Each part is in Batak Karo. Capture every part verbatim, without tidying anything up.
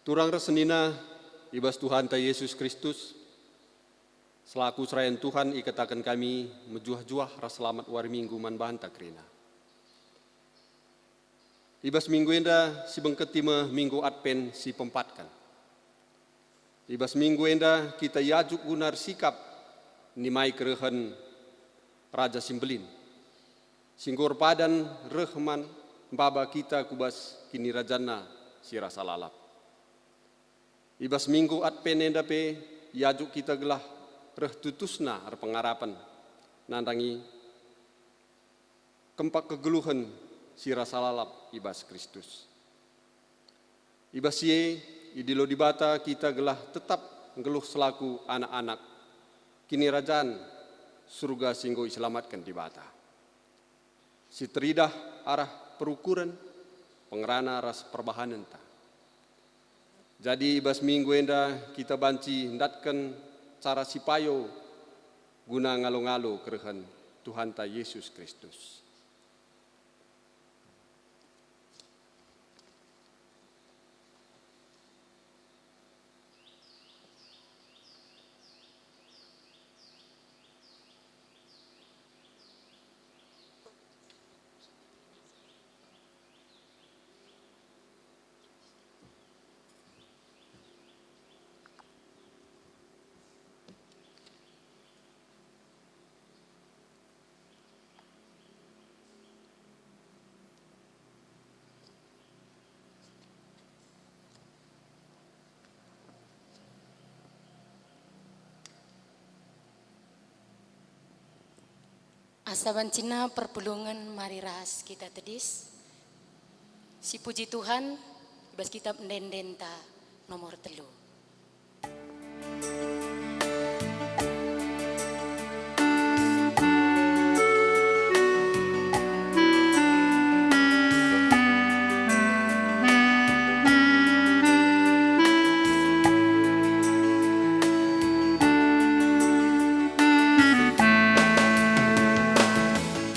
Turang ras senina i bas Tuhanta Yesus Kristus, selaku serayan Tuhan ikataken kami mejuah-juah ras selamat wari Minggu man banta kerina. I bas minggu enda sibengketi me Minggu Advent si peempatken. I bas minggu enda kita iajuk guna ersikap nimai kerehen Raja si Mbelin, si enggo erpadan reh man maba kita ku bas KinirajanNa si rasa lalap. I bas Minggu Advent enda pe iajuk kita gelah reh tutusna erpengarapen nandangi kempak kegeluhen si rasa lalap i bas Kristus. I bas si e, idilo Dibata kita gelah tetap nggeluh selaku anak-anak Kinirajan Surga si enggo iselamatken Dibata, si teridah arah perukuren, pengerana ras perbahanenta. Jadi i bas minggu enda kita banci ndatken cara si payo guna ngalo-ngalo kerehen Tuhanta Yesus Kristus. Asa banci perpulungen mari ras kita tedis. Sipuji Tuhan, i bas Kitab Ende-endenta nomor telu.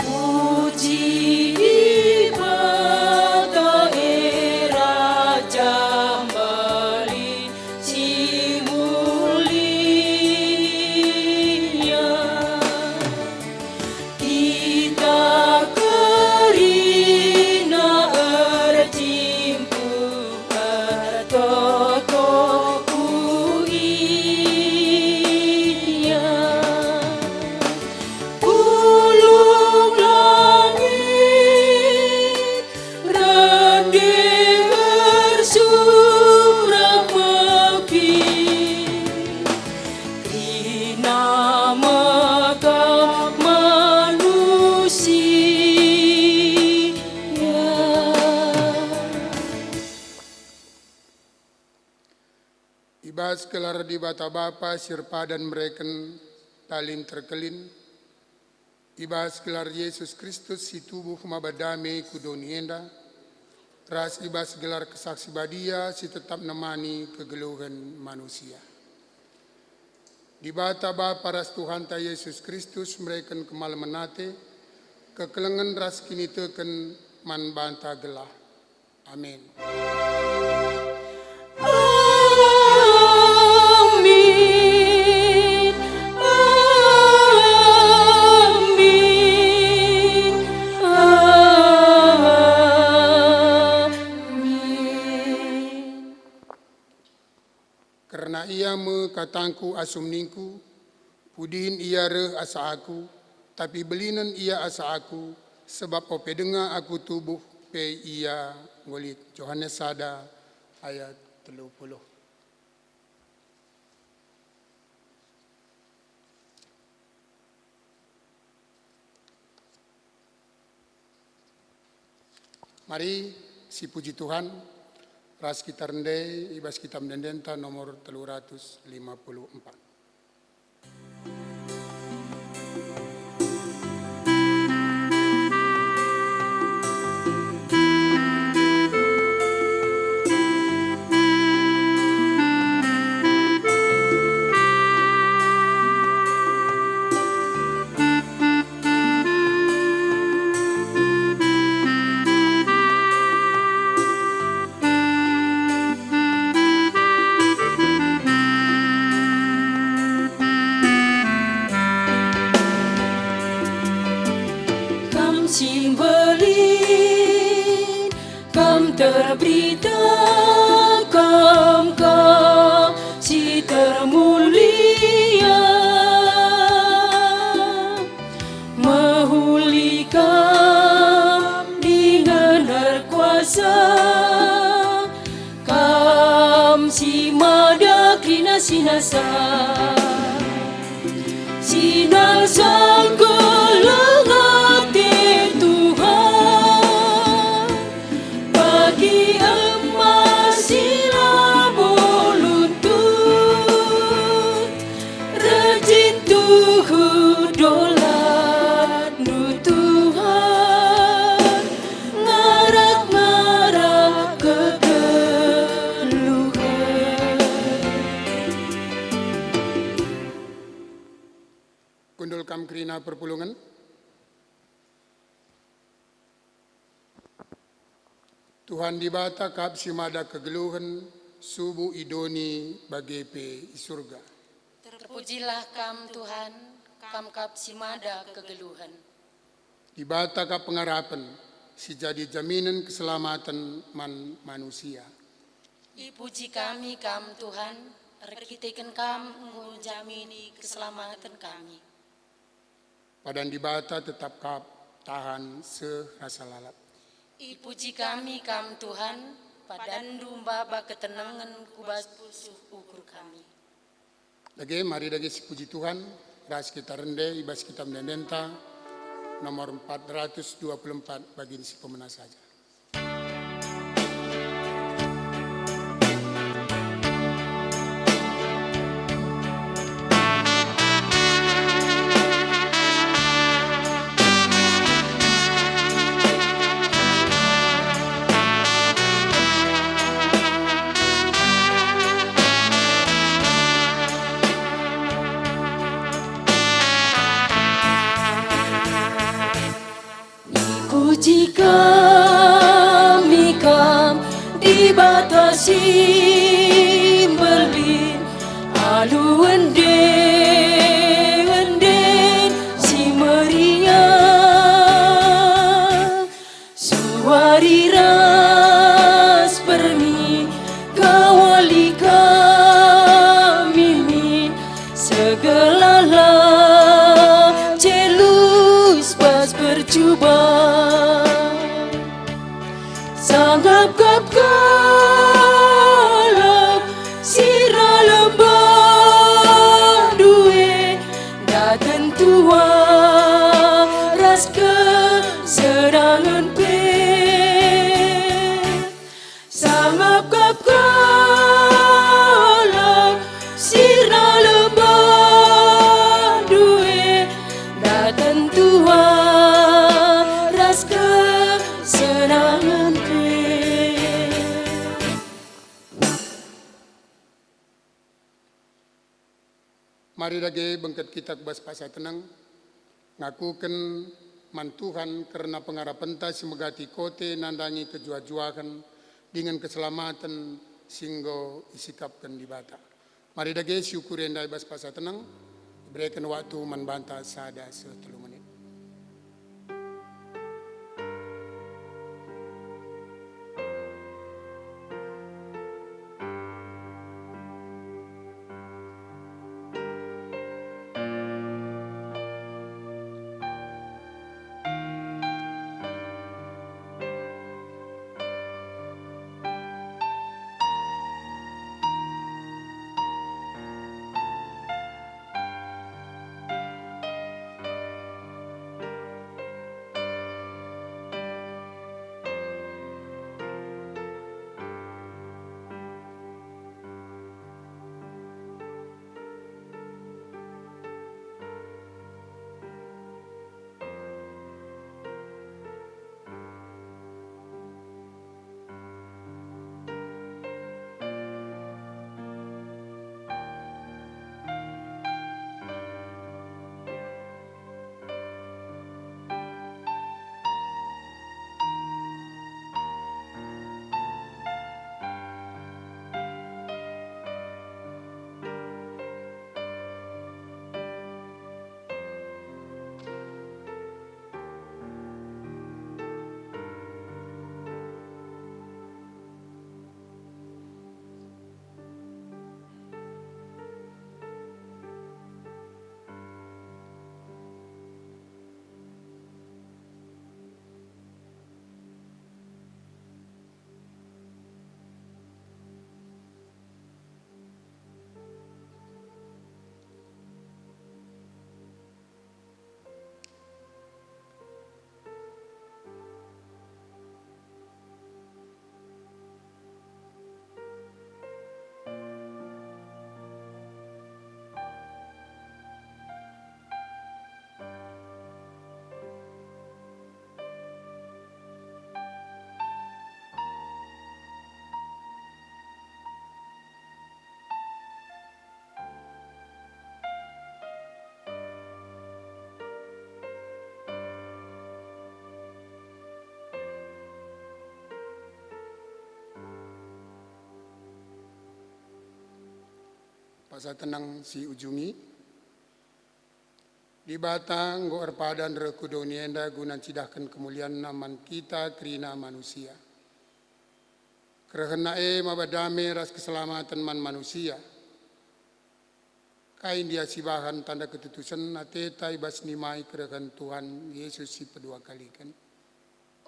Puji Dibata e Raja Mbelin si mulia. Kita kerina erjimpuh ertoto ku Ia. Pulung langit rende ersurak mekit, kerina mekap manusia. I bas gelar Dibata Bapa si erpadan mereken dalan terkelin, i bas gelar Yesus Kristus si tubuh maba dame ku doni enda, ras i bas gelar Kesah Si Badia si tetap nemani kegeluhen manusia. Dibata Bapa ras Tuhanta Yesus Kristus mereken kemalemen ate, kekelengen ras kiniteken man banta gelah. Amin. Amin. Amin. Amin. Kerna ia me katangku asum ningku, pudin ia reh asa aku, tapi belinen ia asa aku, sebab ope denga aku tubuh pe ia enggo lit. Johanes sada ayat telu puluh. Mari sipuji Tuhan, ras kita rende i bas Kitab Ende-endenta nomor telu ratus lima puluh empat. Berita Kam, Kam si termulia, mehuli Kam dingen erkuasa, Kam si mada kerina si nasa. Sinang sangkeleng ate Tuhan, bagi emas si labo luntur, rejin tuhu dolatNdu Tuhan, ngarak-ngarak kegeluhen. Kundul kam kerina perpulungen. Tuhan Dibata kap si mada kegeluhen, subuk i doni bage pe i Surga. Terpujilah Kam, Tuhan, Kam kap si mada kegeluhen. Dibata kap pengarapen, si jadi jaminen keselamaten man manusia. Ipuji kami Kam, Tuhan, erkiteken Kam enggo njamini keselamaten kami. Padan Dibata tetap kap tahan seh rasa lalap. Ipuji kami Kam, Tuhan, padanNdu maba ketenengen ku bas pusuh ukur kami. Dage, mari dage sipuji Tuhan, ras kita rende i bas kitab ende-endenta, nomor empat ratus dua puluh empat, bagin si pemena saja. Ipuji kami Kam, Dibata si mbelin, alu ende-enden si meriah. Suari ras permi, kawali kami min, segelahlah celus bas percuban. Sangap kap kalak sirna lembah ndue, daten tuah ras kesenangen pe. Sangap kap kalak sirna lembah ndue, daten tuah ras kesenangen pe. Mari dage bengket kita ku bas paksa teneng, ngakuken man Tuhan kerna pengarapenta si megati kote nandangi kejuah-juahen dingen keselamaten si enggo isikapken Dibata. Mari dage siukuri ndai bas paksa teneng, ibereken waktu man banta sada seh telu menit. Paksa tenang si ujungi. Dibata enggo erpadan reh ku doni enda guna ncidahken kemulianNa man kita kerina manusia. KerehenNa e maba dame ras keselamaten man manusia. Kai ndia sibahan tanda ketutusen ateta i bas nimai kerehen Tuhan Yesus si peduakaliken?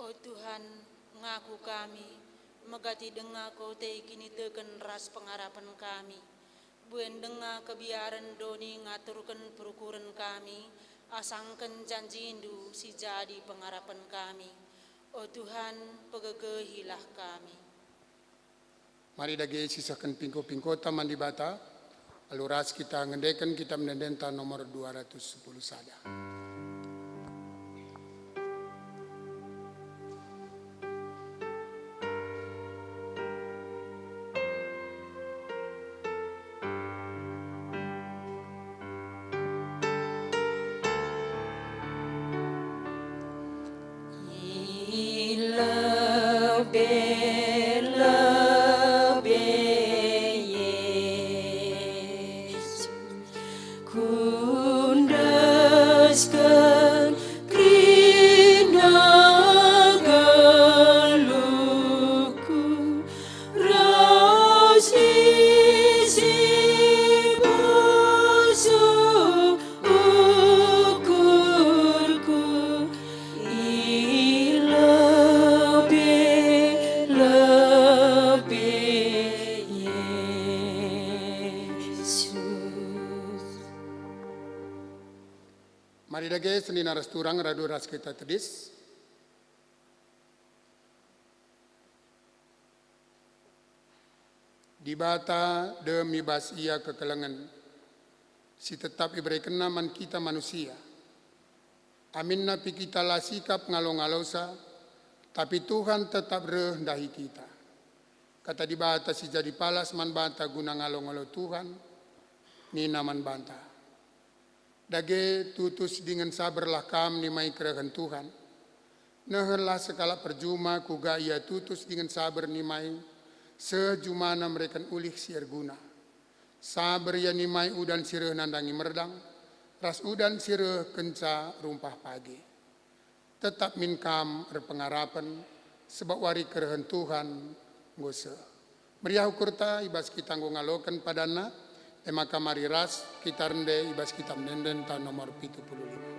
O Tuhan, ngaku kami, megati denga Ko tei kiniteken ras pengarapen kami. Buen denga kebiaren doni ngaturken perukuren kami, asangken janjiNdu si jadi pengarapen kami. O Tuhan, pegegehilah kami. Mari dage sisehken pingko-pingkota man Dibata, alu ras kita ngendeken Kitap Ende-endenta nomor dua ratus sepuluh sada. I lebe-lebe Yesus, kuendesken kerina geluhku, ras isi pusuh ukurku i lebe-lebe Yesus. Mari dage senina ras turang radu ras kita tedis. Dibata dem i bas Ia kekelengen si tetap iberekenNa man kita manusia. Aminna pe kita la sikap ngalo-ngalosa, tapi Tuhan tetap reh ndahi kita. Kata Dibata si jadi palas man banta guna ngalo-ngalo Tuhan, nina man banta, "Dage tutus dingen saberlah kam nimai kerehen Tuhan. Nehenlah sekalak perjuma kuga ia tutus dingen saber nimai, seh jumana mereken ulih si erguna. Saber ia nimai udan si reh nandangi merdang, ras udan si reh kenca rumpah page. Tetap min kam erpengarapen, sebab wari kerehen Tuhan enggo seh." Meriah ukurta i bas kita enggo ngaloken padanna, e maka mari ras kita rende i bas Kitap Ende-endenta nomor pitu puluh lima.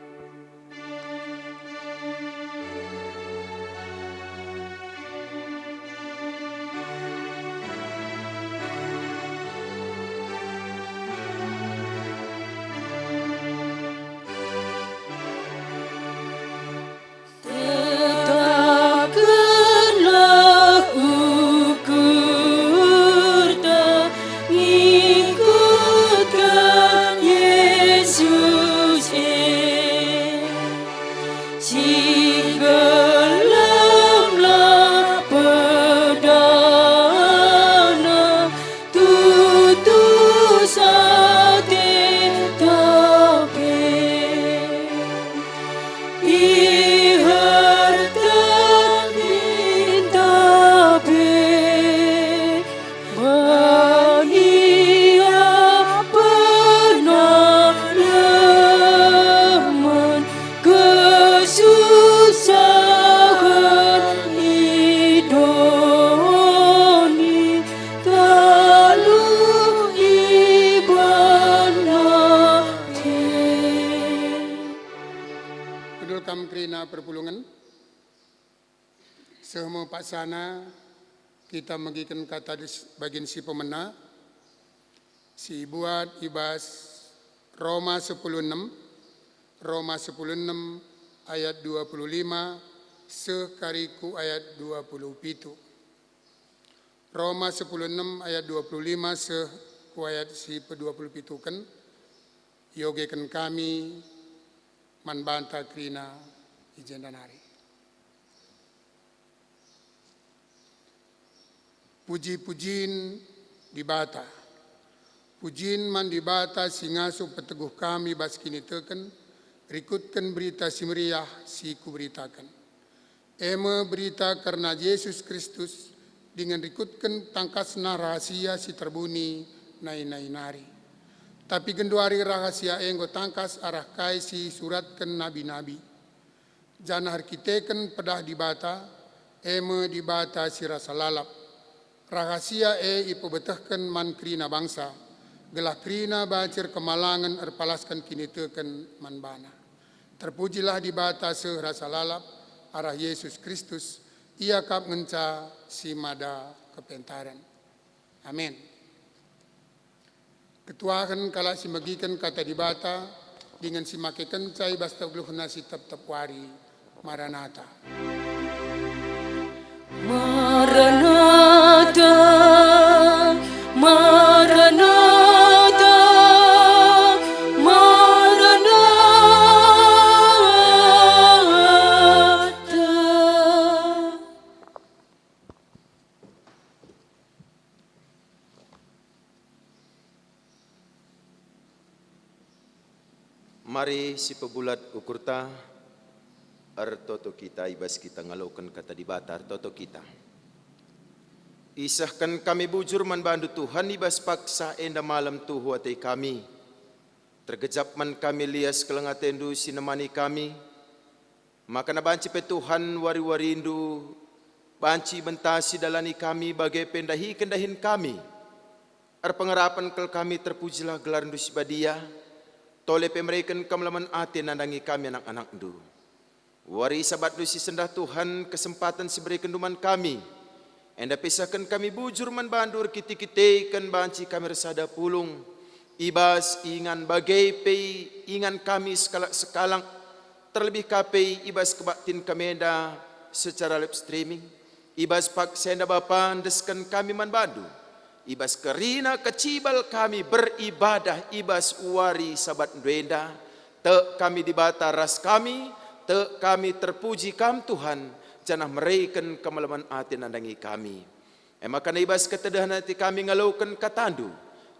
Tetapkenlah ukurta ngikutken Yesus e. Singgelamlah pedana, tutus ateta pe. Iherten minta pe, bani ia pernah lemen kesusahen i doni, talu i bana e. Kundul kam kerina perpulungen. Seh me paksana kita megiken kata dis-, bagin si pemena, si ibuat i bas Roma sepuluh enem, Roma sepuluh enem ayat dua puluh lima seh kari ku ayat dua puluh pitu. Roma sepuluh enem ayat dua puluh lima seh ku ayat si pedua puluh pituken, iogeken kami man banta kerina i jenda nari. Puji-pujin Dibata. Pujin man Dibata si ngasup peteguh kami bas kiniteken, rikutken Berita Si Meriah si kuberitaken. E me berita kerna Jesus Kristus, dingen rikutken tangkasna rahasia si terbuni nai-nai nari. Tapi genduari rahasia e enggo tangkas arah kai si isuratken nabi-nabi. Janah erkiteken pedah Dibata, e me Dibata si rasa lalap, rahasia e ipebetehken man kerina bangsa, gelah kerina banci erkemalangen erpalasken kiniteken man baNa. Terpujilah Dibata seh rasa lalap arah Yesus Kristus, Ia kap ngenca si mada kepentaren. Amin. Ketuahen kalak si megiken Kata Dibata dingen si makekenca i bas geluhna si tep-tep wari. Maranata. Maranata, Maranata, Maranata. Mari sipebulat ukurta, ertoto kita i bas kita ngaloken Kata Dibata, ertoto kita. Isehken kami bujur man baNdu Tuhan i bas paksa enda malem tuhu ate kami. Tergejap man kami lias keleng ateNdu si nemani kami, maka banci pe Tuhan wari-wariNdu banci ibentasi dalani kami bage pe ndahiken dahin kami. Erpengarapen kal kami, terpujilah gelarNdu si badia, tole pe mereken kemalemen ate nandangi kami anak-anakNdu. Wari Sabatndu si sendah Tuhan, kesempaten si berekenNdu man kami, enda pe isehken kami bujur man baNdu erkite-kiteken banci kami ersada pulung i bas ingan bage pe ingan kami sekalak-sekalak, terlebih ka pe i bas kebaktin kami enda secara live streaming. I bas paksa enda Bapa, endesken kami man baNdu. I bas kerina kecibal kami beribadah i bas wari Sabatndu enda, tek kami Dibata ras kami, tek kami terpuji Kam Tuhan, janah mereken kemalemen ate nandangi kami. E maka i bas ketedehen ate kami ngaloken KataNdu,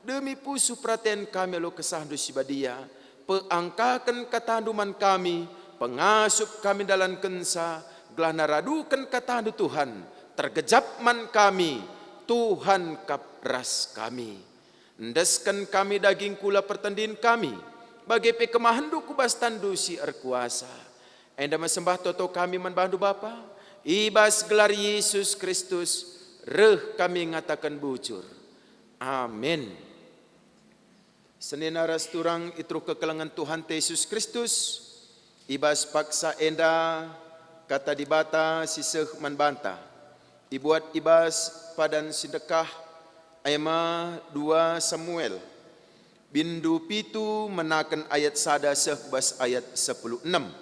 demi pusuh peraten kami alu KesahNdu si badia, peangkaken KataNdu man kami, pengasup kami ndalankenca, gelah naraduken KataNdu Tuhan, tergejap man kami, Tuhan kap ras kami. Endesken kami daging kula pertendin kami, bage pe kemahenNdu ku bas tanNdu si erkuasa. Enda me sembah toto kami man baNdu Bapa, i bas gelar Yesus Kristus, reh kami ngataken bujur. Amin. Senina ras turang i teruh kekelengen Tuhanta Yesus Kristus, i bas paksa enda Kata Dibata si seh man banta, ibuat i bas padan si ndekah, e me dua Samuel, bindu pitu menaken ayat sada seh ku bas ayat sepuluh enem.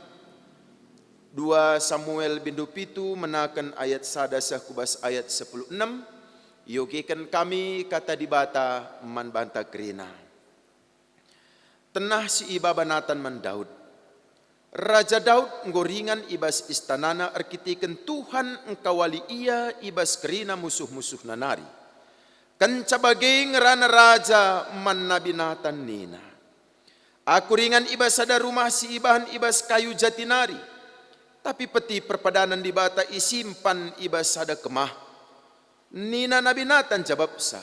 Dua Samuel bindu pitu menaken ayat sada seh ku bas ayat sepuluh enem, iogiken kami Kata Dibata man banta kerina. Tenah si ibaba Natan man Daud. Raja Daud enggo ringan i bas istanana erkiteken Tuhan engkawali ia i bas kerina musuh-musuhna nari. Kenca bage ngerana raja man Nabi Natan nina, "Aku ringan i bas sada rumah si ibahan i bas kayu jati nari, tapi Peti Perpadanen Dibata isimpan i bas sada kemah." Nina Nabi Natan jabapsa,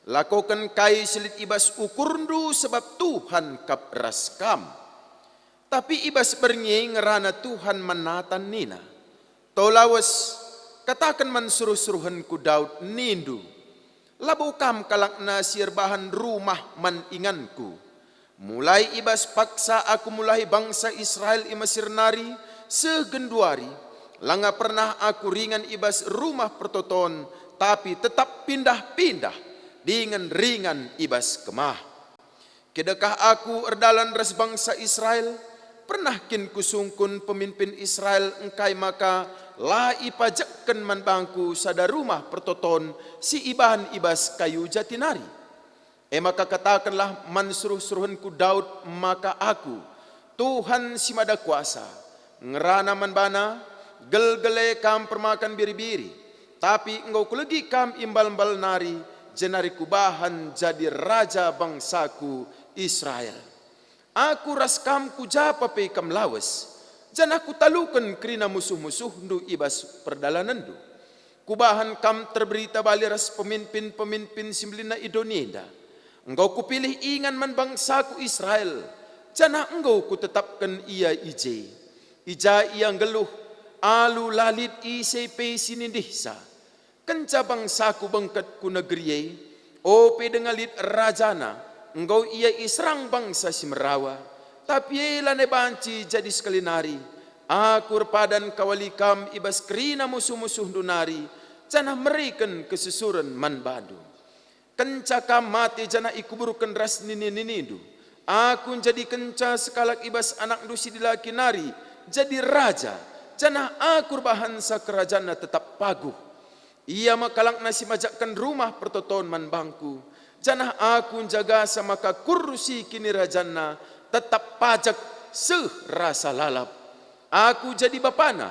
"Lakoken kai si lit i bas ukurndu, sebap Tuhan kap ras kam." Tapi i bas berngi e ngerana Tuhan man Natan nina, "To lawes, kataken man suruh-suruhenku Daud, nindu, 'Labo kam kalakna si erbahan rumah man inganku. Mulai i bas paksa aku mulahi bangsa Israel i Mesir nari seh genduari, langa pernah aku ringan i bas rumah pertoton, tapi tetap pindah-pindah, dingen ringan i bas kemah. Kidekah aku erdalan ras bangsa Israel, pernah kin kusungkun peminpin Israel engkai maka la ipajekken man bangku sada rumah pertoton si ibahan i bas kayu jati nari?' E maka katakenlah man suruh-suruhenku Daud maka aku, Tuhan si Mada Kuasa, ngerana man bana, 'Gelgel e kam permakan biri-biri, tapi enggo kulegi kam i mbal-mbal nari, jenari kubahan jadi raja bangsaku Israel. Aku ras kam ku ja pe kam lawes, janah kutaluken kerina musuh-musuhndu i bas perdalanenndu. Kubahan kam terberita bali ras peminpin-peminpin si mbelin i doni enda. Enggo kupilih ingan man bangsaku Israel, janah enggo kutetapken ia i je. I ja ia nggeluh, alu la lit ise pe si nindihsa. Kenca bangsaku bengket ku negeri e, ope denga lit rajana, enggo ia iserang bangsa si merawa, tapi e lanai banci jadi sekali nari. Aku erpadan kawali kam i bas kerina musuh-musuhndu nari, janah mereken kesusuren man bandu. Kenca kam mate janah ikuburken ras nini-ninindu, aku njadikenca sekalak i bas anakndu si dilaki nari jadi raja, janah aku erbahansa kerajanna tetap paguh. Ia me kalakna si majakken rumah pertoton man bangku, janah aku njagasa maka kursi kinirajanna tetap pajek seh rasa lalap. Aku jadi bapana,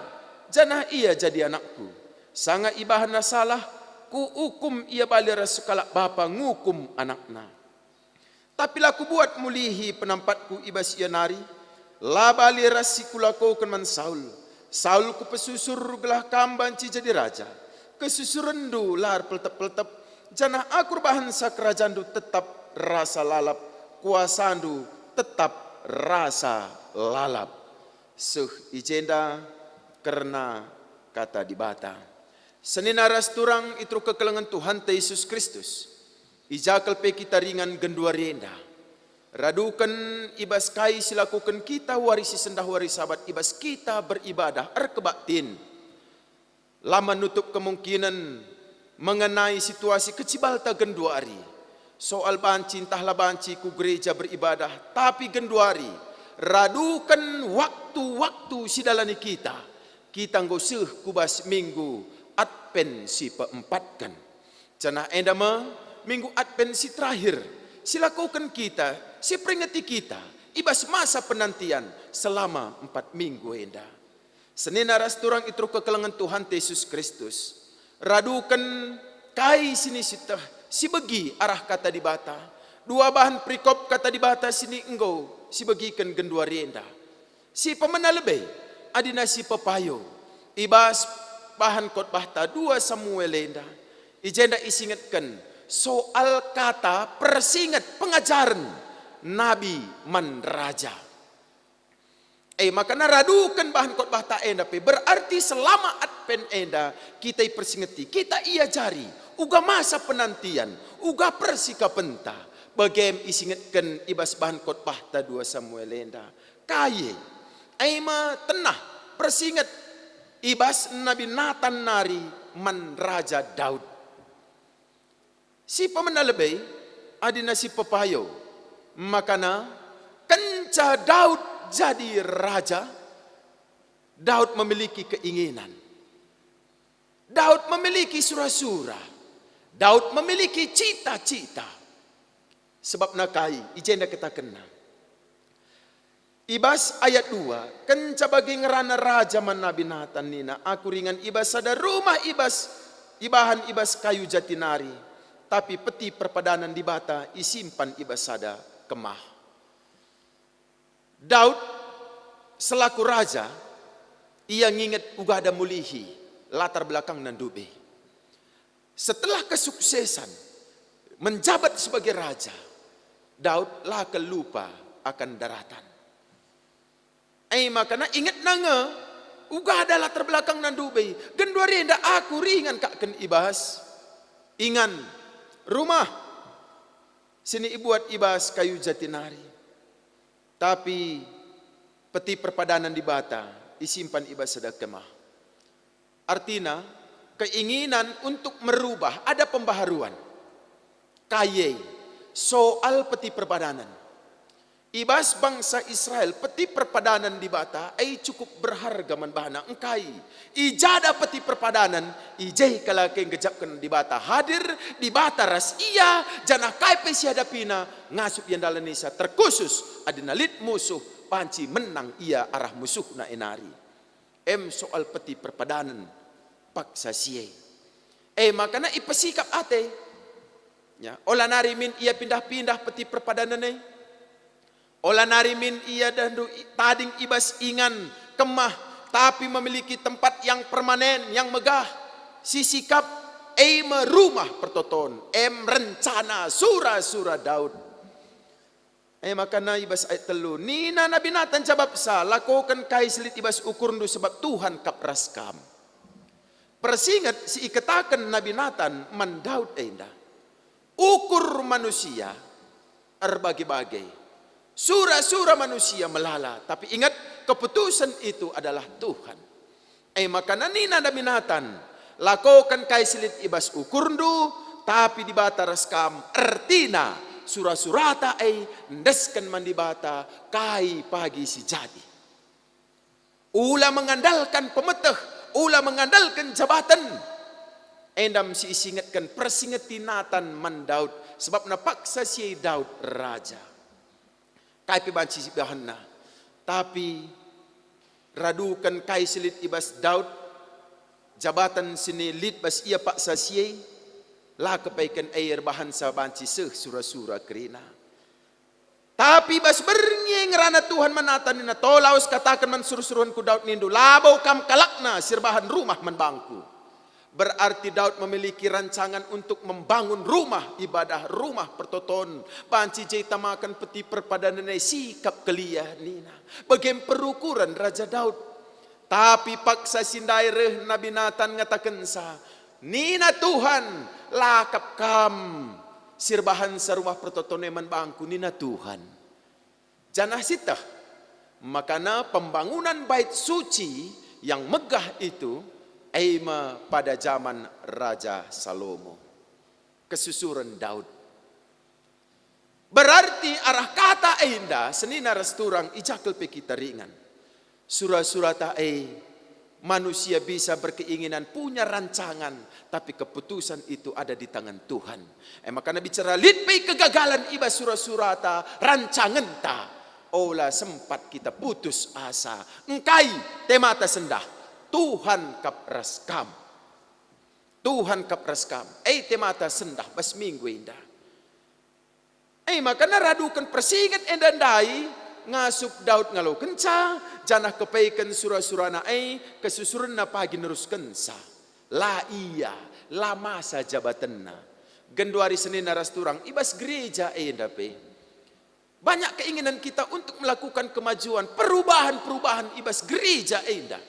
janah ia jadi anakku. Sanga ibahanna salah, kuukum ia bali ras sekalak bapa ngukum anakna. Tapi la kubuat mulihi penampatku i bas ia nari, la bali ras si kulakoken man Saul. Saul kupesusur gelah kam banci jadi raja. Kesusurenndu la erpeltep-peltep, janah aku erbahansa kerajandu tetap rasa lalap, kuasandu tetap rasa lalap. Seh i jenda kerna Kata Dibata. Senina ras turang i teruh kekelengen Tuhanta Yesus Kristus, i ja kal pe kita ringan genduari enda. Raduken i bas kai si lakuken kita wari si sendah wari Sabat i bas kita beribadah erkebaktin. La menutup kemungkinen mengenai situasi kecibalta genduari. Soal banci ntah la banci ku gereja beribadah, tapi genduari, raduken waktu-waktu si dalani kita, kita enggo seh ku bas minggu Advent si peempatken. Janah enda me minggu Advent si terakhir, si lakoken kita, si peringeti kita, i bas masa penantian selama empat minggu enda. Senina ras turang i teruh kekelengen Tuhan Yesus Kristus, raduken kai si nisiteh, si begi arah Kata Dibata, dua bahan perikop Kata Dibata si ni enggo sibegiken genduari enda. Si pemena lebe, adina si pepayo, i bas bahan khotbahta dua Samuel enda, i jenda isingetken soal kata persinget pengajaren nabi man raja. E maka raduken bahan khotbahta enda pe, berarti selama Advent enda kita ipersingeti, kita iajari uga masa penantian, uga persikapenta. Bagem isingetken i bas bahan khotbahta dua Samuel enda. Kai e? E me tenah persinget i bas Nabi Natan nari man Raja Daud. Si pemena lebe, adina si pepayo, makana kenca Daud jadi raja, Daud memiliki keinginan. Daud memiliki sura-sura. Daud memiliki cita-cita. Sebabna kai? I jenda katakenna. I bas ayat dua, kenca bage ngerana raja man Nabi Natan nina, "Aku ringan i bas sada rumah i bas, ibahan i bas kayu jati nari, tapi Peti Perpadanan Dibata isimpan i bas sada kemah." Daud selaku raja, ia nginget uga ada mulihi latar belakangna ndube. Setelah kesuksesan menjabat sebagai raja, Daud la kal lupa akan daratan. E makana ingetna nge, uga ada latar belakangna ndube, genduari enda aku ringan kakken i bas. Ingan, rumah si ni ibuat i bas kayu jati nari. Tapi Peti Perpadanan Dibata isimpan i bas sada kemah. Artina, keinginan untuk merubah, ada pembaharuan. Kai e? Soal Peti Perpadanan. I bas bangsa Israel, Peti Perpadanan Dibata e cukup berharga man bana. Engkai? I jada Peti Perpadanan, i je kal ake nggejapken Dibata hadir, Dibata ras ia, janah kai pe si hadapina, ngasup ia ndalanisa, terkhusus adina lit musuh, banci menang ia arah musuhna e nari. Em soal Peti Perpadanen paksa si e. E makana ipesikap ate. Ya, ola nari min ia pindah-pindah Peti Perpadanen e. Ola nari min ia dahndu i-, tading i bas ingan kemah, tapi memiliki tempat yang permanen, yang megah, si sikap E me rumah pertoton, em rencana sura-sura Daud. E maka na i bas ayat telu, nina Nabi Natan jabapsa, "Lakoken kai si lit i bas ukurndu, sebab Tuhan kap ras kam." Persinget si ikataken Nabi Natan man Daud enda. Ukur manusia erbage-bage. Sura-sura manusia melala, tapi ingat, keputusan itu adalah Tuhan. E maka nina Nabi Natan, "Lakoken kai si lit i bas ukurndu, tapi Dibata ras kam." Ertina, sura-surata e endesken man Dibata kai pagi si jadi. Ula mengandalken pemeteh, ula mengandalken jabaten. Enda me si isingetken, persingeti Natan man Daud, sebabna paksa si e Daud raja. Kai pe banci sibahanna, tapi raduken kai si lit i bas Daud, jabaten si lit bas ia paksa si e, la kepeken e erbahansa banci seh sura-sura kerina. Tapi bas berngi e ngerana Tuhan man Natan nina, "To lawes kataken man suruh-suruhenku Daud nindu, 'Labo kam kalakna si erbahan rumah man bangku.'" Berarti Daud memiliki rancangan untuk membangun rumah ibadah, rumah pertoton. Banci je itamaken peti perpadanen e sikap kelia nina. Bage me perukuren Raja Daud. Tapi paksa si ndai reh Nabi Natan ngatakensa, "Nina Tuhan, la kap kam si erbahansa rumah pertoton e man bangku," nina Tuhan. Janah sieteh, makana pembangunan bait suci yang megah itu, e me pada jaman Raja Salomo. Kesusuren Daud. Berarti arah kata enda senina ras turang i ja kal pe kita ringan. Sura-surata e, manusia bisa berkeinginan, punya rancangan, tapi keputusan itu ada di tangan Tuhan. E maka bicara lit pe kegagalan i bas sura-surata, rancangenta, ola sempat kita putus asa. Engkai temata sendah, Tuhan kap ras kam. Tuhan kap ras kam. E temata sendah bas minggu enda. E maka raduken persinget enda ndai, ngasup Daud ngalokenca, janah kepeken sura-surana e, kesusurenna pagi neruskensa. La ia, la masa jabatenna. Genduari senina ras turang i bas gereja enda pe. Banyak keinginan kita untuk melakukan kemajuan, perubahan-perubahan i bas gereja enda.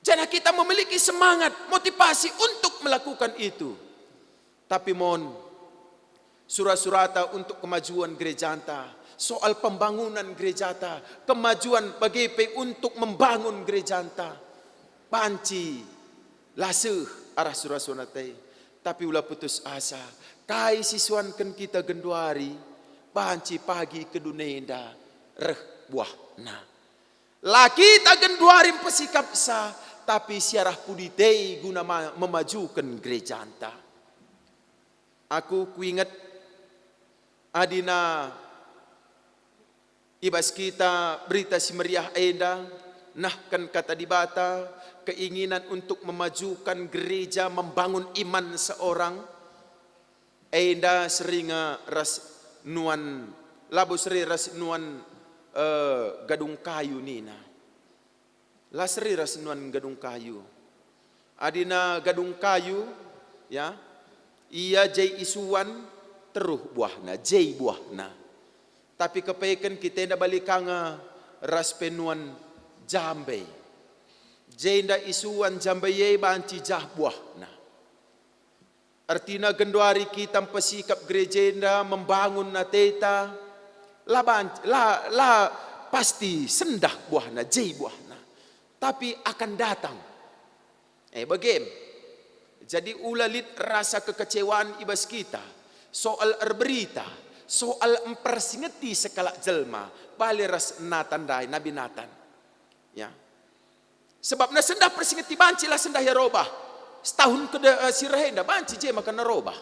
Janah kita memiliki semangat, motivasi untuk melakukan itu. Tapi mon, sura-surata untuk kemajuan gerejanta, soal pembangunan gerejata, kemajuan bage pe untuk membangun gerejanta, banci la seh arah sura-surata e. Tapi ula putus asa, kai si suanken kita genduari, banci pagi kedunenda reh buahna. La kita genduari mpesikapsa, tapi siarah pudi tei guna ma-, memajuken gerejanta. Aku kuinget adina i bas kita Berita Si Meriah enda, nahken Kata Dibata, keinginan untuk memajukan gereja, membangun iman seorang, enda seri nge ras nuan, labo seri ras nuan, eh, gadung kayu nina. La seri ras nuan gadung kayu. Adina gadung kayu, ya, ia je isuan teruh buahna, je buahna. Tapi kepeken kita enda bali ka nge ras pe nuan jambe. Jenda isuan jambe e banci jah buahna. Ertina genduari kita mpesikap gereja enda membangun ateta, la banc-, la, la pasti sendah buahna, je buahna, tapi akan datang. Eh, bage me. Jadi ula lit rasa kekecewaan i bas kita, soal erberita, soal mpersingeti sekalak jelma, bali ras Natan ndai, Nabi Natan. Ya. Sebabna sendah persingeti banci la sendah ia robah. Setahun kede-, eh, si reh enda banci je maka nerobah.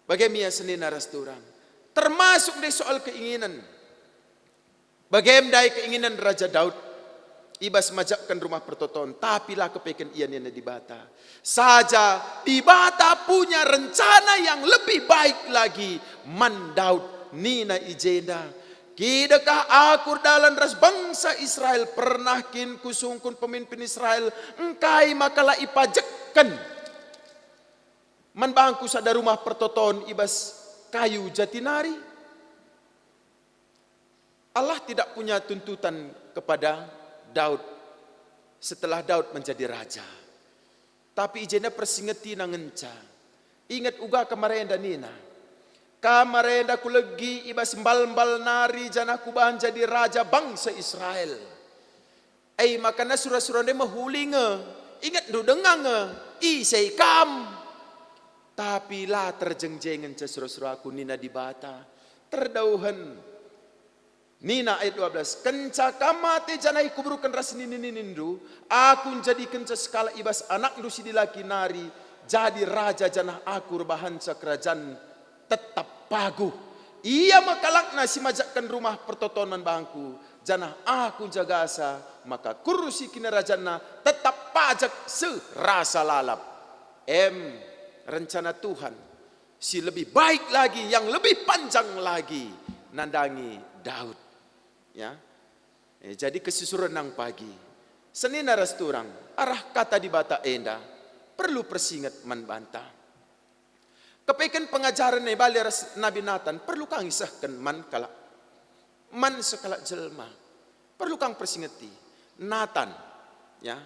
Bage me ia senina ras turang. Termasuk ndai soal keinginan. Bage me ndai keinginan Raja Daud i bas majakken rumah pertoton, tapi la kepeken ia nina Dibata. Saja Dibata punya rencana yang lebih baik lagi man Daud, nina i jenda, "Kidekah aku erdalan ras bangsa Israel, pernah kin kusungkun pemimpin Israel, engkai maka la ipajek Pen man bangku sada rumah pertoton i bas kayu jati nari? Allah tidak punya tuntutan kepada Daud setelah Daud menjadi raja. Tapi i jenda persingetina ngenca. Inget uga kam enda nina, "Kam enda kulegi i bas mbal-mbal nari janah kubahan jadi raja bangsa Israel." E maka sura-sura ndai mehuli nge, ingetndu denga nge, ise kam. Tapi la terjengjeng ngenca sura-suraku, nina Dibata. Terdauhen. Nina ayat dua belas, "Kenca kam mate janah ikuburken ras nini-ninindu, Aku njadikenca sekalak i bas anakndu si dilaki nari jadi raja janah Aku erbahanca kerajan tetap paguh. Ia me kalakna si majakken rumah pertoton man bangku, janah Aku njagasa maka kursi kinirajanna tetap pajek seh rasa lalap." Em, rencana Tuhan si lebih baik lagi, yang lebih panjang lagi nandangi Daud. Ya. Eh, jadi kesusuren nang pagi. Senina ras turang, arah kata Dibata enda perlu persinget man banta. Kepeken pengajaren e bali ras Nabi Natan perlu kang isehken man kalak, man sekalak jelma. Perlu kang persingeti. Natan, ya.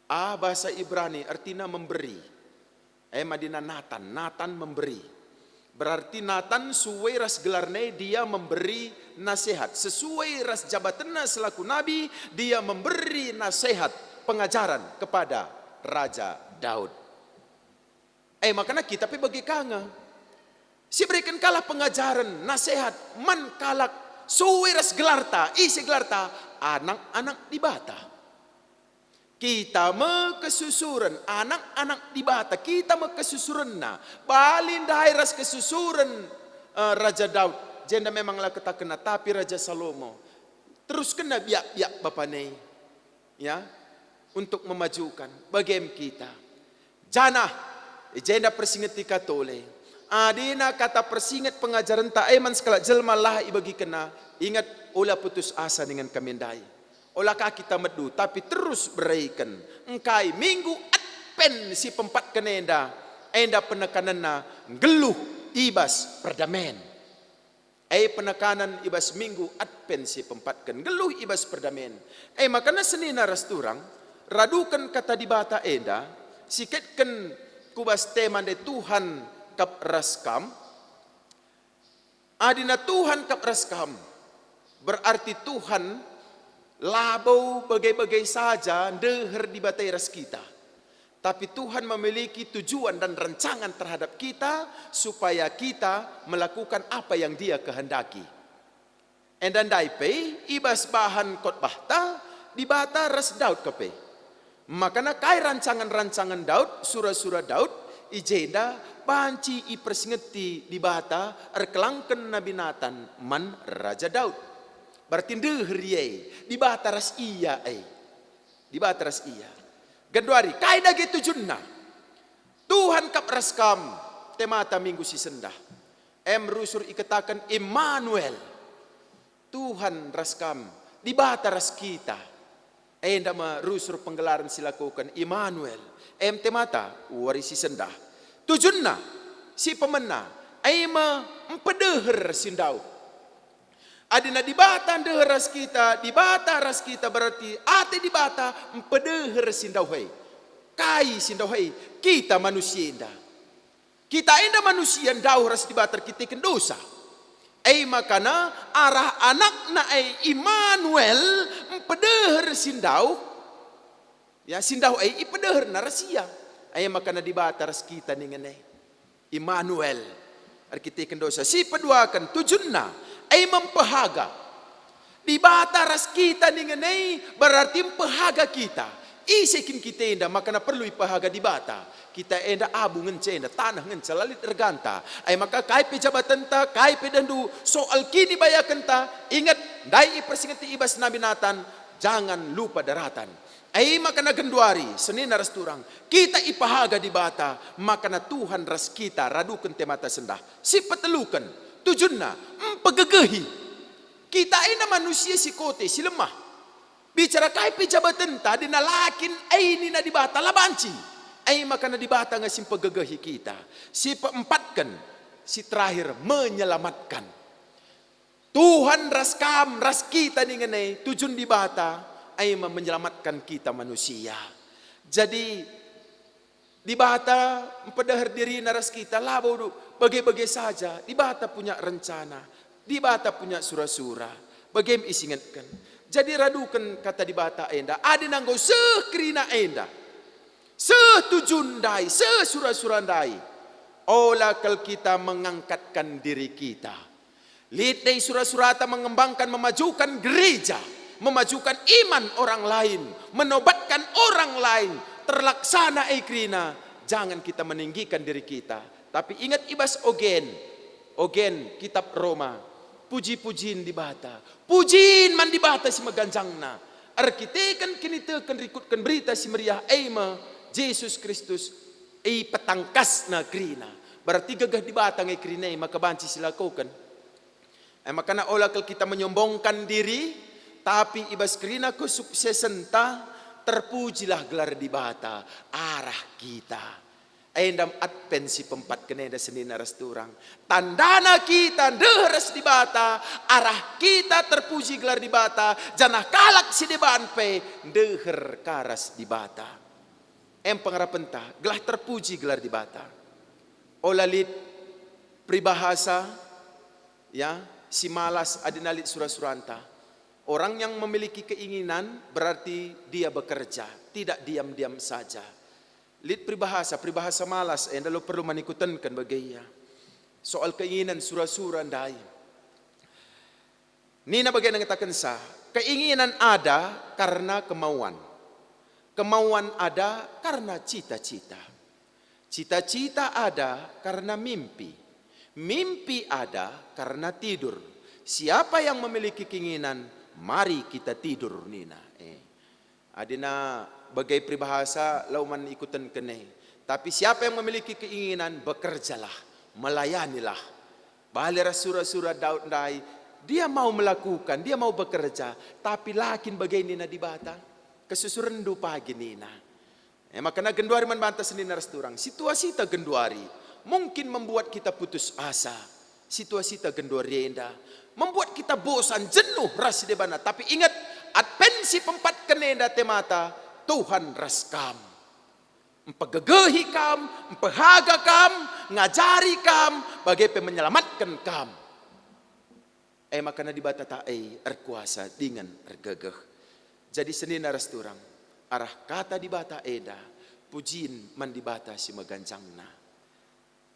Ah, bahasa Ibrani ertina memberi. E madina Natan, Natan memberi. Berarti Natan sue ras gelarna e dia memberi nasihat. Sesuai ras jabatenna selaku nabi, dia memberi nasihat, pengajaren kepada Raja Daud. E maka kita pe bage ka nge. Sibereken kalak pengajaren, nasihat man kalak sue ras gelarta, ise gelarta, anak-anak Dibata. Kita me kesusuren, anak-anak Dibata, kita me kesusurenna. Bali ndai ras kesusuren, eh, Raja Daud, jenda memang la ketakenna, tapi Raja Salomo teruskenna biak-biak bapana e, ya, untuk memajukan. Bagem kita. Janah, i jenda persingeti ka tole. Adina kata persinget pengajarenta e man sekalak jelma la ibagikenna, inget, ola putus asa dingen kami ndai. Ola ka kita medu, tapi terus bereken. Engkai minggu Advent si pempatken enda, enda penekanenna nggeluh i bas perdamen. E penekanen i bas minggu Advent si pempatken nggeluh i bas perdamen. E maka senina ras turang, raduken kata Dibata enda, siketken ku bas tema ndai Tuhan kap ras kam. Adina Tuhan kap ras kam, berarti Tuhan labo bage-bage saja ndeher Dibata i ras kita. Tapi Tuhan memiliki tujuan dan rancangan terhadap kita, supaya kita melakukan apa yang Dia kehendaki. Enda ndai pe i bas bahan khotbahta, Dibata ras Daud kepe. Makana kai rancangan-rancangan Daud, sura-sura Daud, i jenda banci ipersingeti Dibata erkelangken Nabi Natan man Raja Daud. Berarti ndeher ia e, Dibata ras ia e. Dibata ras ia. Genduari, kai dage tujunna? Tuhan kap ras kam, temata minggu si sendah. Em rusur ikataken Immanuel. Tuhan ras kam, Dibata ras kita. Enda me rusur penggelaren si lakoken Immanuel. Em temata, wari si sendah. Tujunna, si pemena, e me mpedeher si ndauh. Adina Dibata ndeher ras kita, Dibata ras kita berarti ate Dibata mpedeher si ndauh e. Kai si ndauh e? Kita manusia enda. Kita enda manusia ndauh ras Dibata erkiteken dosa. E makana arah anakna e Immanuel mpedeher si ndauh, ya, si ndauh e ipedeherna ras ia. E makana Dibata ras kita ningen e. Immanuel, erkiteken dosa. Si peduaken, tujunna, e me mpehaga. Dibata ras kita ningen e berarti mpehaga kita. Ise kin kita enda makana perlu ipehaga Dibata? Kita enda abu ngenca enda, taneh ngenca, la lit erganta. E maka kai pe jabatenta, kai pe dehndu soal kinibayakenta, inget, ndai ipersingeti i bas Nabi Natan, jangan lupa daratan. E makana genduari, senina ras turang, kita ipehaga Dibata, makana Tuhan ras kita raduken temata sendah. Si peteluken, tujunna, mpegegehi. Kita enda manusia si kote, si lemah. Bicara kai pe jabatenta, adina la kin e nina Dibata, la banci. E maka na Dibata nge si mpegegehi kita. Si peempatken, si terakhir, menyelamatkan. Tuhan ras kam, ras kita ningen e, tujun Dibata, e me menyelamatkan kita manusia. Jadi, Dibata mpedeher diriNa ras kita, labo du-, bage-bage saja. Dibata punya rencana, Dibata punya sura-sura. Bage me isingetken. Jadi raduken kata Dibata enda, adi na enggo seh kerina enda, seh tujun ndai, seh sura-sura ndai, ola kal kita mengangkatkan diri kita. Lit dai sura-surata mengembangkan, memajukan gereja, memajukan iman orang lain, menobatkan orang lain, terlaksana e kerina, jangan kita meninggikan diri kita. Tapi ingat i bas ogen, ogen kitab Roma, puji-pujin Dibata, pujin man Dibata si meganjangna, erkiteken kiniteken rikutken Berita Si Meriah e me Jesus Kristus, ipetangkasNa kerina. Berarti gegeh Dibata nge kerina e maka banci silakoken. E maka na ola kal kita menyombongkan diri, tapi i bas kerina kesuksesenta terpujilah gelar Dibata arah kita. Enda me Advent si peempatken enda senina ras turang. Tandana kita ndeher ras Dibata, arah kita terpuji gelar Dibata, janah kalak si deban pe ndeher ka ras Dibata. Em pengarapenta, gelah terpuji gelar Dibata. Ola lit peribahasa, ya, si malas adi na lit sura-suranta. Orang yang memiliki keinginan berarti dia bekerja, tidak diam-diam saja. Lit peribahasa, peribahasa malas, enda lo perlu man ikutenken bage ia. Soal keinginan sura-sura ndai. Nina bage ngatakensa, keinginan ada karena kemauan. Kemauan ada karena cita-cita. Cita-cita ada karena mimpi. Mimpi ada karena tidur. Siapa yang memiliki keinginan, mari kita tidur, nina. Eh. Adina bage peribahasa lau man ikutenken e. Tapi siapa yang memiliki keinginan, bekerjalah, melayanilah. Bali ras sura-sura Daud ndai, dia mau melakukan, dia mau bekerja, tapi la kin bage nina Dibata. Kesusurenndu pagi nina. E maka na genduari man banta senina ras turang, situasita genduari mungkin membuat kita putus asa. Situasita genduari enda membuat kita bosan, jenuh ras si debanna. Tapi ingat, Advent si peempatken enda temata, Tuhan ras kam. Mpegegehi kam, mpehaga kam, ngajari kam, bage pe menyelamatken kam. E maka na Dibata ta e erkuasa dingen ergegeh. Jadi senina ras turang, arah kata Dibata enda, pujin man Dibata si meganjangna.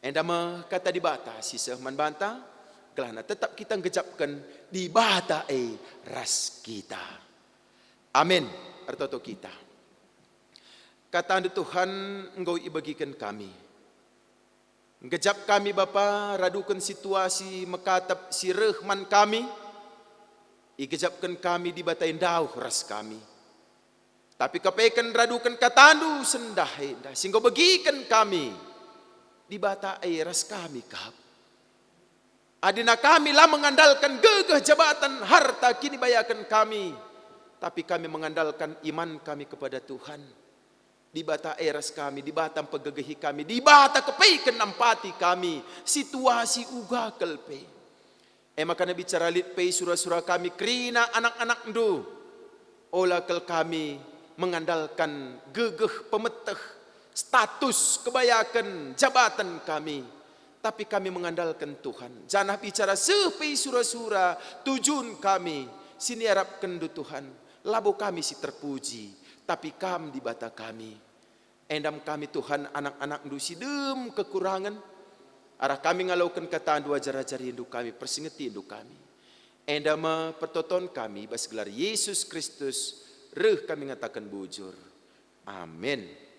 Enda me kata Dibata si seh man banta, gelahna tetap kita nggejapken Dibata e ras kita. Amin. Ertoto kita. KataNdu Tuhan enggo ibegiken kami. Nggejap kami Bapa, raduken situasi mekatep si reh man kami, igejapken kami Dibata e ndauh ras kami. Tapi kepeken raduken KataNdu sendah enda, si enggo begiken kami, Dibata e ras kami kap. Adina kami la mengandalken gegeh, jabaten, harta, kinibayaken kami, tapi kami mengandalken iman kami kepada Tuhan. Dibata e ras kami, Dibata mpegegehi kami, Dibata kepeken nampati kami, situasi uga kal pe. E maka na bicara lit pe sura-sura kami kerina anak-anakNdu, ola kal kami mengandalken gegeh, pemeteh, status, kebayaken, jabaten kami, tapi kami mengandalken Tuhan. Janah bicara seh pe sura-sura tujun kami si niarapkenNdu Tuhan, labo kami si terpuji, tapi Kam Dibata kami. Enda me kami Tuhan, anak-anakNdu si dem kekurangen. Arah kami ngaloken KataNdu, ajar-ajarindu kami, persingetindu kami. Enda me pertoton kami bas gelar Yesus Kristus, reh kami ngataken bujur. Amin.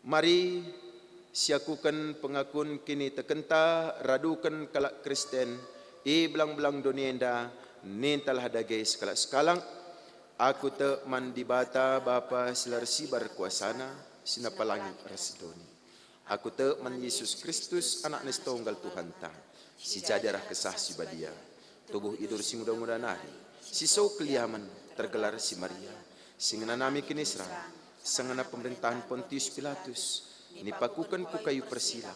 Mari siakuken pengakun kinitekenta raduken kalak Kristen i belang-belang doni enda, nintalah dage sekalak-sekalak. Aku tek man Dibata, Bapa si la ersibar kuasana, si napa langit ras doni. Aku tek man Yesus Kristus, AnakNa si Tonggal Tuhanta, si jadi arah Kesah Si Badia, tubuh idur si nguda-nguda nari, si so keliamen tergelar si Maria, si ngenanami kiniseran, seh ngena pemerintahen Pontius Pilatus, nipakuken ku kayu persilang,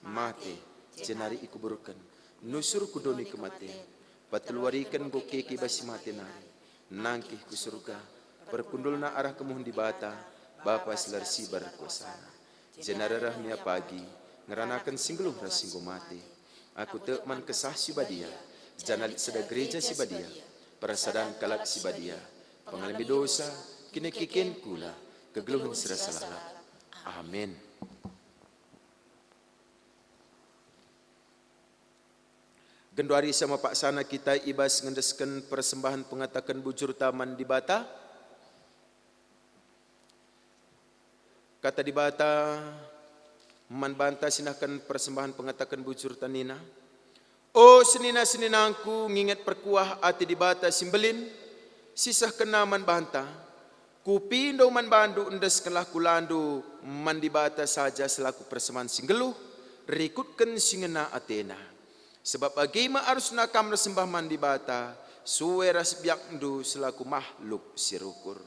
mate, jenari ikuburken, nusur ku doni kematen, peteluwariken enggo keke bas si mate nari, nangkih ku Surga, perkundulna arah kemuhen Dibata, Bapa si la ersibar kuasana. Jenari reh me ia pagi, ngeranaken si nggeluh ras si enggo mate. Aku tek man Kesah Si Badia, janah lit sada Gereja Si Badia, persadan kalak si badia, pengalemi dosa, kinikiken kula, kegeluhen si rasa lalap. Amin. Genduari sama paksana kita i bas ngendesken persembahen pengataken bujurta man Dibata. Kata Dibata man banta si nehken persembahen pengataken bujurta nina, "O senina-seninangku, nginget perkuah ate Dibata si mbelin, si sehkenNa man banta. Kupindo man bandu, endeskenlah kulandu man Dibata saja selaku persembahen si nggeluh, rikutken si ngena ateNa. Sebab bage me arusna kam ersembah man Dibata, sue ras biakndu selaku mahluk si rukur."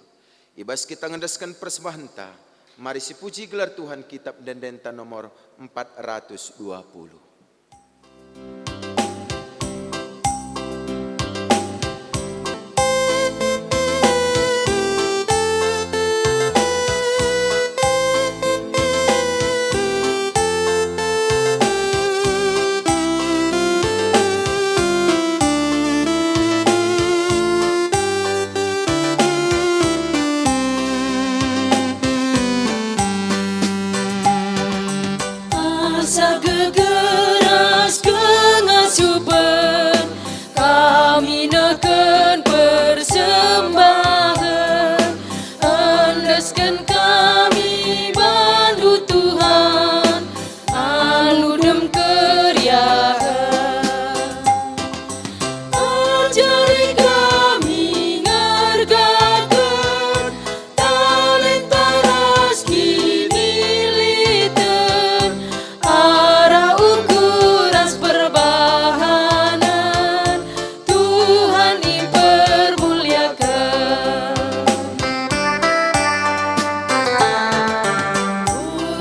I bas kita ngendesken persembahenta, mari sipuji gelar Tuhan, kitap ende-endenta nomor empat ratus dua puluh. Asa gegeras kengasupen kami nehken persembahen, endesken kami bandu Tuhan, alu dem keriahen. Ajari kami ngergaken talenta ras kiniliten, arah ukur ras perbahanen Tuhan ipermuliaken.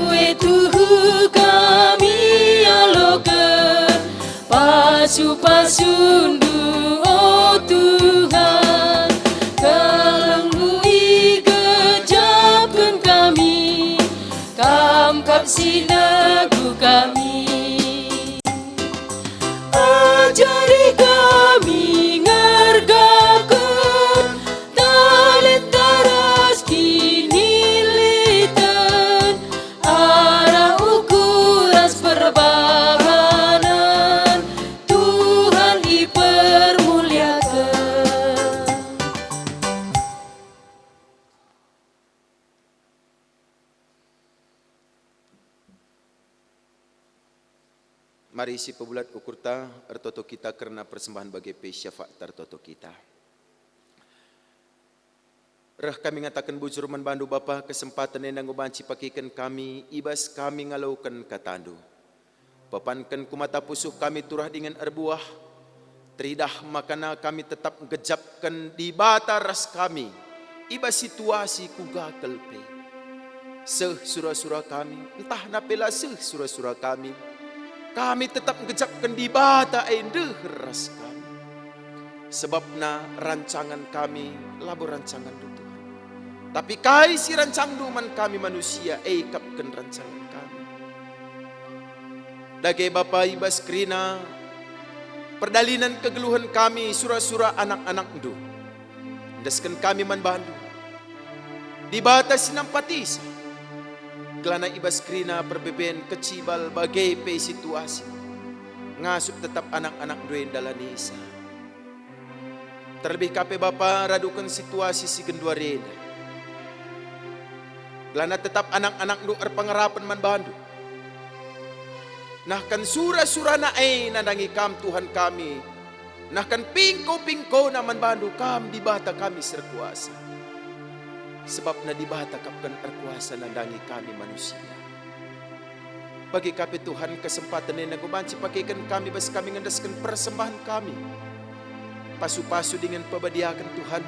Ue tuhu kami aloken pasu-pasundu, o Tuhan, kelengmu igejapken kami, Kam kap si negu kami. Ajari kami ngergaken talenta ras kiniliten, arah ukur ras perbahanen Tuhan ipermuliaken. Mari sipebulat ukurta, ertoto kita kerna persembahen bage pe syafaat tertoto kita. Reh kami ngataken bujur man bandu, Bapa, kesempaten enda enggo banci pakeken kami, i bas kami ngaloken katandu. Pepanken ku mata pusuh kami turah dingen erbuah, teridah makana kami tetap nggejapken Dibata ras kami i bas situasi kuga kal pe. Seh sura-sura kami, ntah na pe la seh sura-sura kami, kami tetap nggejapken Dibata e ndeher ras kami. Sebabna rancangen kami labo rancangenndu, Tuhan. Tapi kai si rancangenndu man kami manusia, e ikapken rancangen kami. Dage Bapa, i bas kerina perdalinen kegeluhen kami sura-sura anak-anakndu, endesken kami man bandu, Dibata si nampatisa, gelahna i bas kerina perbeben, kecibal, bage pe situasi, ngasup tetap anak-anakndu e ndalanisa. Terlebih ka pe Bapa, raduken situasi si genduari enda. Gelahna tetap anak-anakndu erpengarapen man bandu. Nehken sura-surana e nandangi Kam, Tuhan kami. Nehken pingko-pingkona man bandu, Kam Dibata kami si erkuasa. Sebabna Dibata kap kin erkuasa nandangi kami manusia. Bage ka pe Tuhan, kesempaten enda enggo banci pakeken kami bas kami ngendesken persembahen kami. Pasu-pasu dingen pebadiaken Tuhan,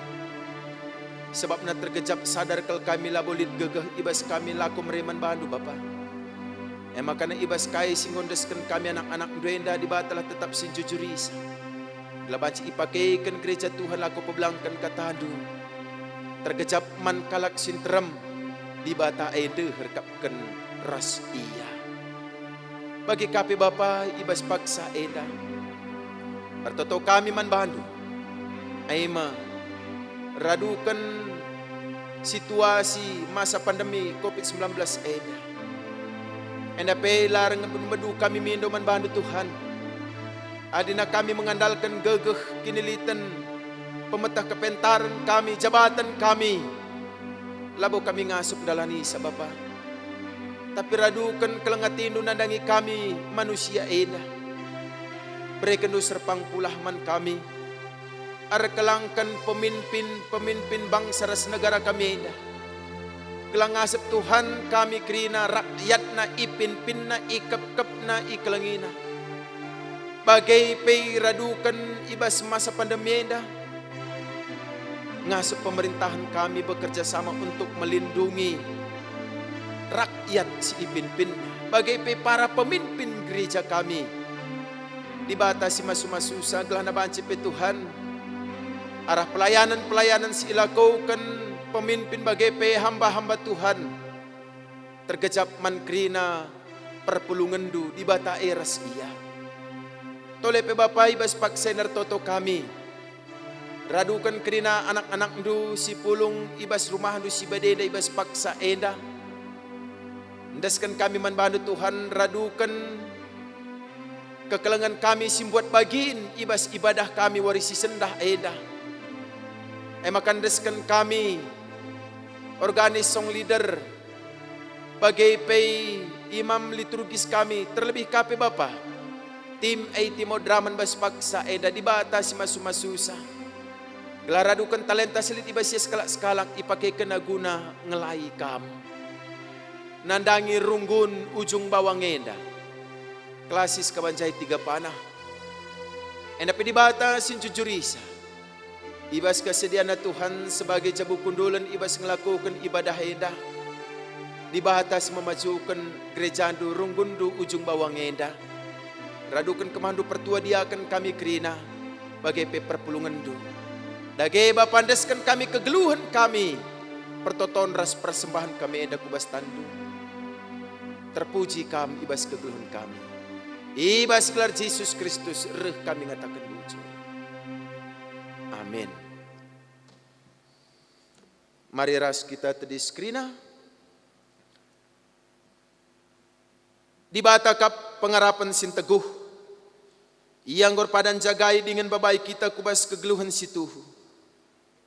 sabapna tergejap sadar kal kami labo lit gegeh i bas kami lako mere man bandu, Bapa. E maka i bas kai si enggo endesken kami anak-anakndu enda, Dibatalah tetap si njujurisa, gelah banci ipakeken gereja Tuhan lako pebelangken katandu. Tergejap man kalak si nterem, Dibata e ndeher kap ken ras ia. Bage ka pe Bapa i bas paksa enda, ertoto kami man bandu, e me, raduken situasi masa pandemi covid sembilan belas enda. Enda pe la reh medu-medu kami mindo man bandu, Tuhan. Adina kami mengandalken gegeh, kiniliten, pemeteh kepentaren kami, jabaten kami, labo kami ngasup ndalanisa, Bapa. Tapi raduken keleng atindu nandangi kami manusia enda. Berekenndu serpang pulah man kami. Erkelangken pemimpin-pemimpin bangsa ras negara kami enda. Gelah ngasep Tuhan kami kerina, rakyatna ipimpinna, ikepkepna, ikelengina. Bage pe iraduken i bas masa pandemi enda, ngasup pemerintahen kami bekerja sama untuk melindungi rakyat si ipimpinna, bage pe para pemimpin gereja kami. Dibata si masu-masusa, gelahna banci pe Tuhan, arah pelayanan-pelayanan si ilakoken pemimpin bage pe hamba-hamba Tuhan, tergejap man kerina perpulungenndu, Dibata e ras ia. Tole pe Bapa, i bas paksa enda ertoto kami, raduken kerina anak-anakndu si pulung i bas rumahndu si bade enda i bas paksa enda. Endesken kami man bandu, Tuhan, raduken kekelengen kami si mbuat bagin i bas ibadah kami wari si sendah enda. E maka endesken kami, organis song leader, bage pe imam liturgis kami, terlebih ka pe Bapa, tim A T Moderamen bas paksa enda, Dibata si masu-masusa. Gelah raduken talenta si lit i bas ia sekalak-sekalak ipakekenna guna ngelai Kam. Nandangi runggun ujung bawang enda, klasis kabanjai tiga panah. Enda pe Dibata si njujurisa. I bas kesedianna Tuhan sebagai jabu kundulen i bas ngelakoken ibadah enda, Dibata si memajuken gerejandu, runggunndu ujung bawang enda, raduken kemahndu pertua diaken kami kerina, bage pe perpulungenndu. Dage Bapa, endesken kami kegeluhen kami, pertoton ras persembahen kami enda ku bas tanNdu. Terpuji Kam i bas kegeluhen kami. I bas gelar Jesus Kristus reh kami ngataken bujur. Amin. Mari ras kita tedis kerina. Dibata kap pengarapen si nteguh. Ia enggo erpadan njagai dingen babai kita ku bas kegeluhen si tuhu.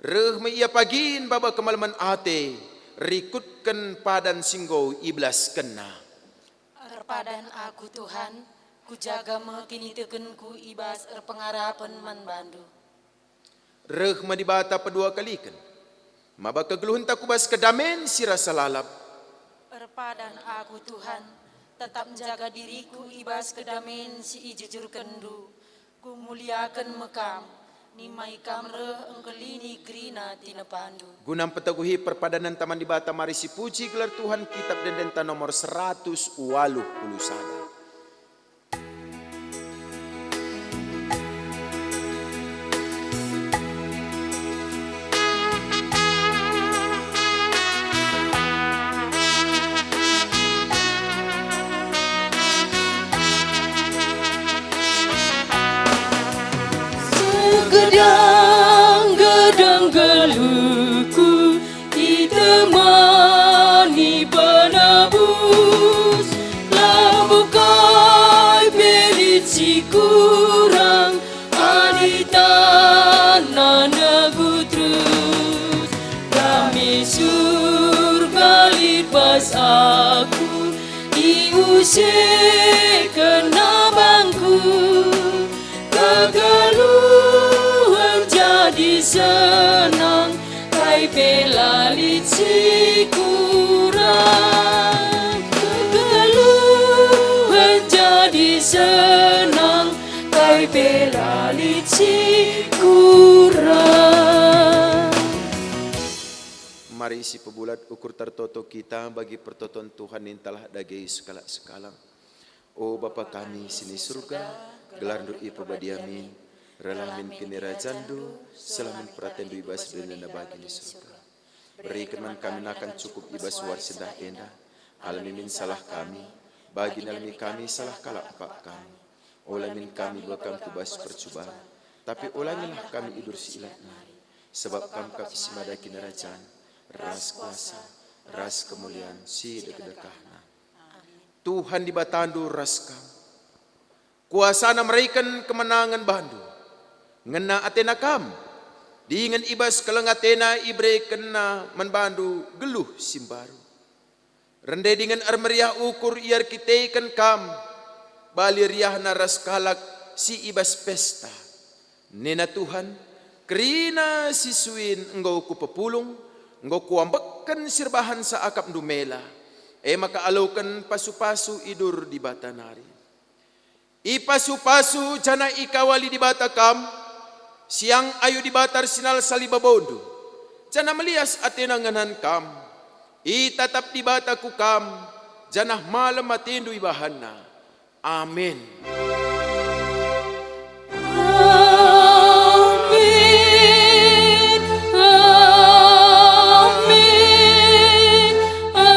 Reh me Ia pagin baba kemalemen ate, rikutken padan si enggo ibelaskenNa. Erpadan aku, Tuhan, kujaga me kinitekenku i bas erpengarapen man bandu. Reh me Dibata pedua kaliken, maba kegeluhenta ku bas kedamen si rasa lalap. Erpadan aku, Tuhan, tetap njaga diriku i bas kedamen si ijujurkenNdu. Kumuliaken me Kam, nimai Kam reh engkelini kerina tinepandu. Guna mpeteguhi perpadanenta man Dibata, mari sipuji gelar Tuhan, Kitab Ende-endenta nomor seratus waluh puluh sada. Segedang-gedang geluhku itemani penebus, labo kai pe lit si kurang, adi tanNa negu terus. Dame Surga lit bas aku, iusekenNa bangku. Kegeluhen jadi senang, kai pe la lit si kurang. Kegeluhen jadi senang, kai pe la lit si kurang. Isi pebulat ukur tertoto kita bagi pertoton Tuhan nintalah dage sekalak-sekalak. O Bapa kami si ni surga, gelarNdu ipebadiamin, rehlah min kinirajanNdu, seh lah min peratenNdu i bas doni nina bagi ni surga. Beriken man kami nakan cukup i bas wari si ndah enda. Alemi min salah kami, bagi nalemi kami salah kalak empak kami. Ola min kami bekam ku bas percuban, tapi olangilah kami idur si ilat nari. Sebab Kam kap si mada kinirajan, ras kuasa, ras kemulian si dekah-dekahna. Tuhan Dibatandu ras kam. KuasaNa mereken kemenangen bandu. Ngena ateNa kam, dingen i bas keleng ateNa iberekenNa man bandu geluh si mbaru. Rende dingen ermeriah ukur iarkiteken kam, bali riahna ras kalak si i bas pesta. Nina Tuhan, "Kerina si suin enggo Kupepulung, enggo Kuambekken si erbahanca akapndu mela, e maka aloken pasu-pasu idur Dibata nari." Ipasu-pasu janah ikawali Dibata kam, siang ayu Dibata ersinalsal i babondu, janah melias ateNa ngenen kam. Itatap Dibata ku kam, janah malem atendu ibahanNa. Amin. Amin. Amin. Amin.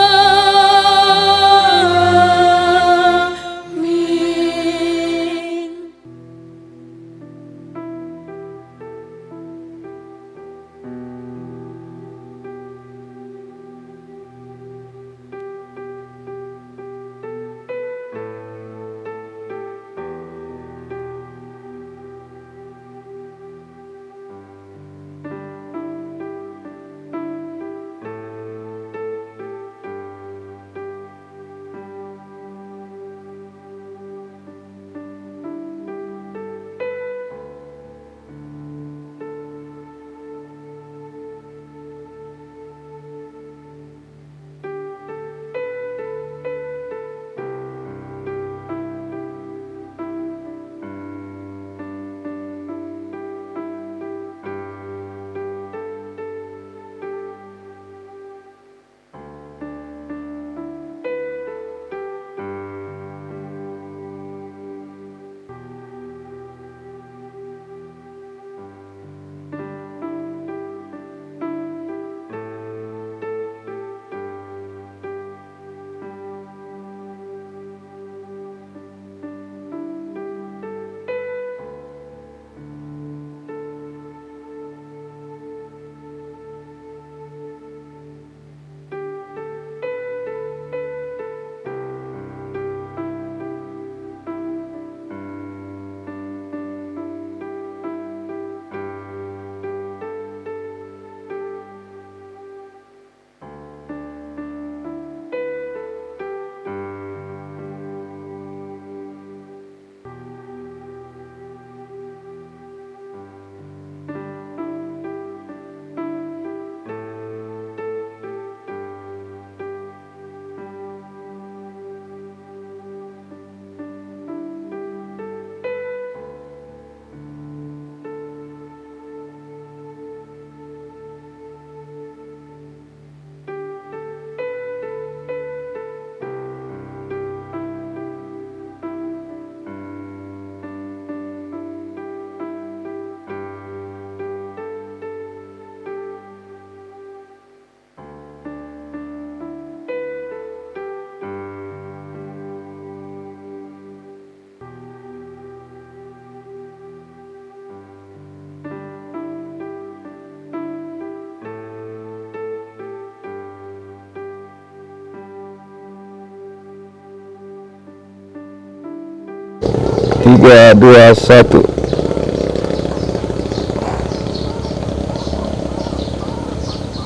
Tiga, dua, satu.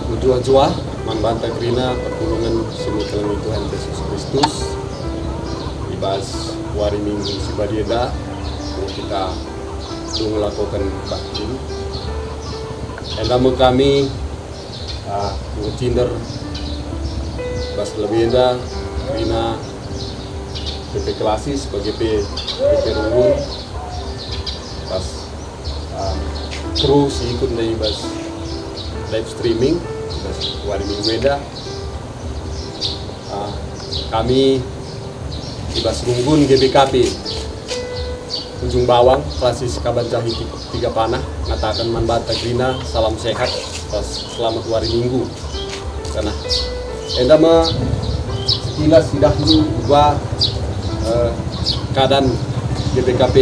Mejuah-juah man banta kerina perpulungen si nikelengi Tuhan Jesus Kristus. I bas wari Minggu si badia enda, kita dung ngelakoken bakti. Enda me kami, ah, enggo cinder bas lebe enda kerina P P Kelasi sebagai P P Runggun, bas, ah, kru si ikut ndai bas live streaming. Wari Minggu enda, ah, kami i bas runggun G B K P Ujung Bawang, Klasis Kabanjahe Tiga Panah, ngataken man banta kerina salam sehat, pas selamat wari Minggu. Karena enda me sekilas idahndu uga, eh, keadaan G B K P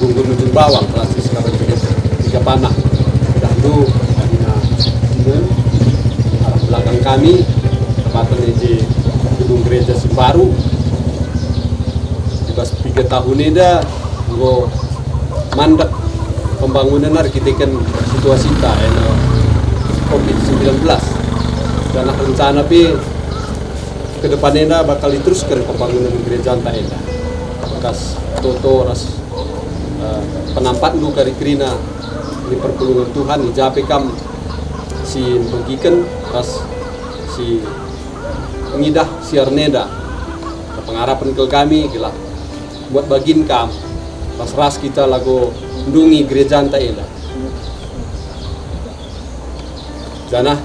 Runggun Ujung Bawang, Klasis Kabanjahe Tiga Panah. Idahndu, adina sinen, arah belakang kami, tepaten i je gedung gereja si mbaru. I bas piga tahun enda enggo mandek pembangunen erkiteken situasita, ena covid sembilan belas. Janah rencana pe ke depan enda bakal diterusken pembangunen gerejanta enda. Bekas toto ras, eh, penampatndu kari kerina i perpulungen Tuhan, i ja pe kam si megiken ras si ngidah siar enda. Pengarapen kal kami gelah buat bagin kam ras-ras kita lako ndungi gerejanta enda. Janah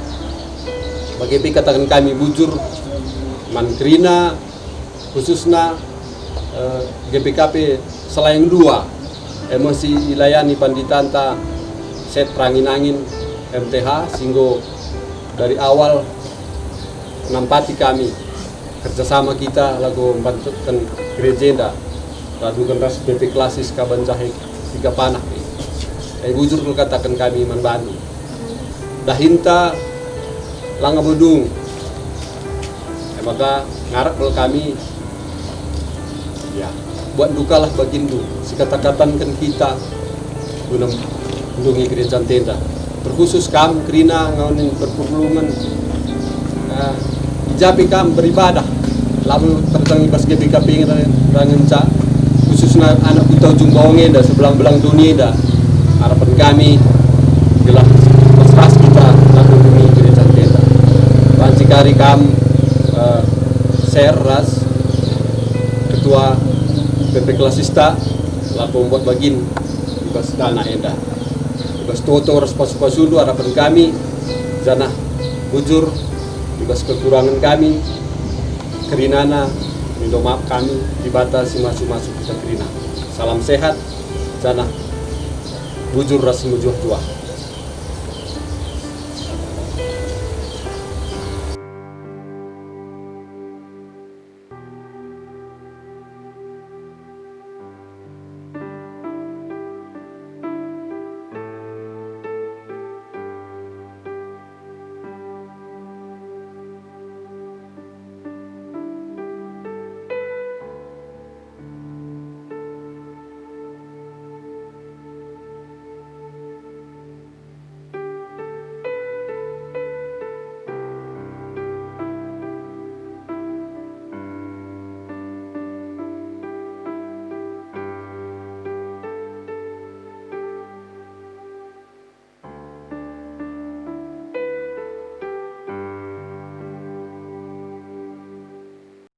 bage pe kataken kami bujur man kerina, khususna, eh, G B K P Selayang dua, e me si ilayani panditanta Set Rangin-angin M T H, si enggo dari awal nampati kami kerjasama kita lako mbantukken gereja enda, raduken ras B P Klasis Kabanjahe Tiga Panah. E bujur kal kataken kami man bandu. Dahinta langa bedung. E maka ngarap kal kami, ya, buat ndukalah baginndu, sikata-katanken kita guna ndungi gerejanta enda. Terkhusus kam kerina ngawan perpulungen, eh, i ja pe kam beribadah, labo terjang i bas G B K P nge-, ngenca, khususna anak kuta Ujung Bawang enda, sebelang-belang doni enda. Harapen kami gelah ras-ras kita lako ndungi gerejanta enda. Banci kari kam, eh, share ras ketua B P Klasista lako mbuat bagin i bas dana enda. I bas toto ras pasu-pasundu harapen kami, janah bujur i bas kekurangen kami, kerinana mindo maaf kami, Dibata si masu-masu kita kerina. Salam sehat, janah bujur ras mejuah-juah.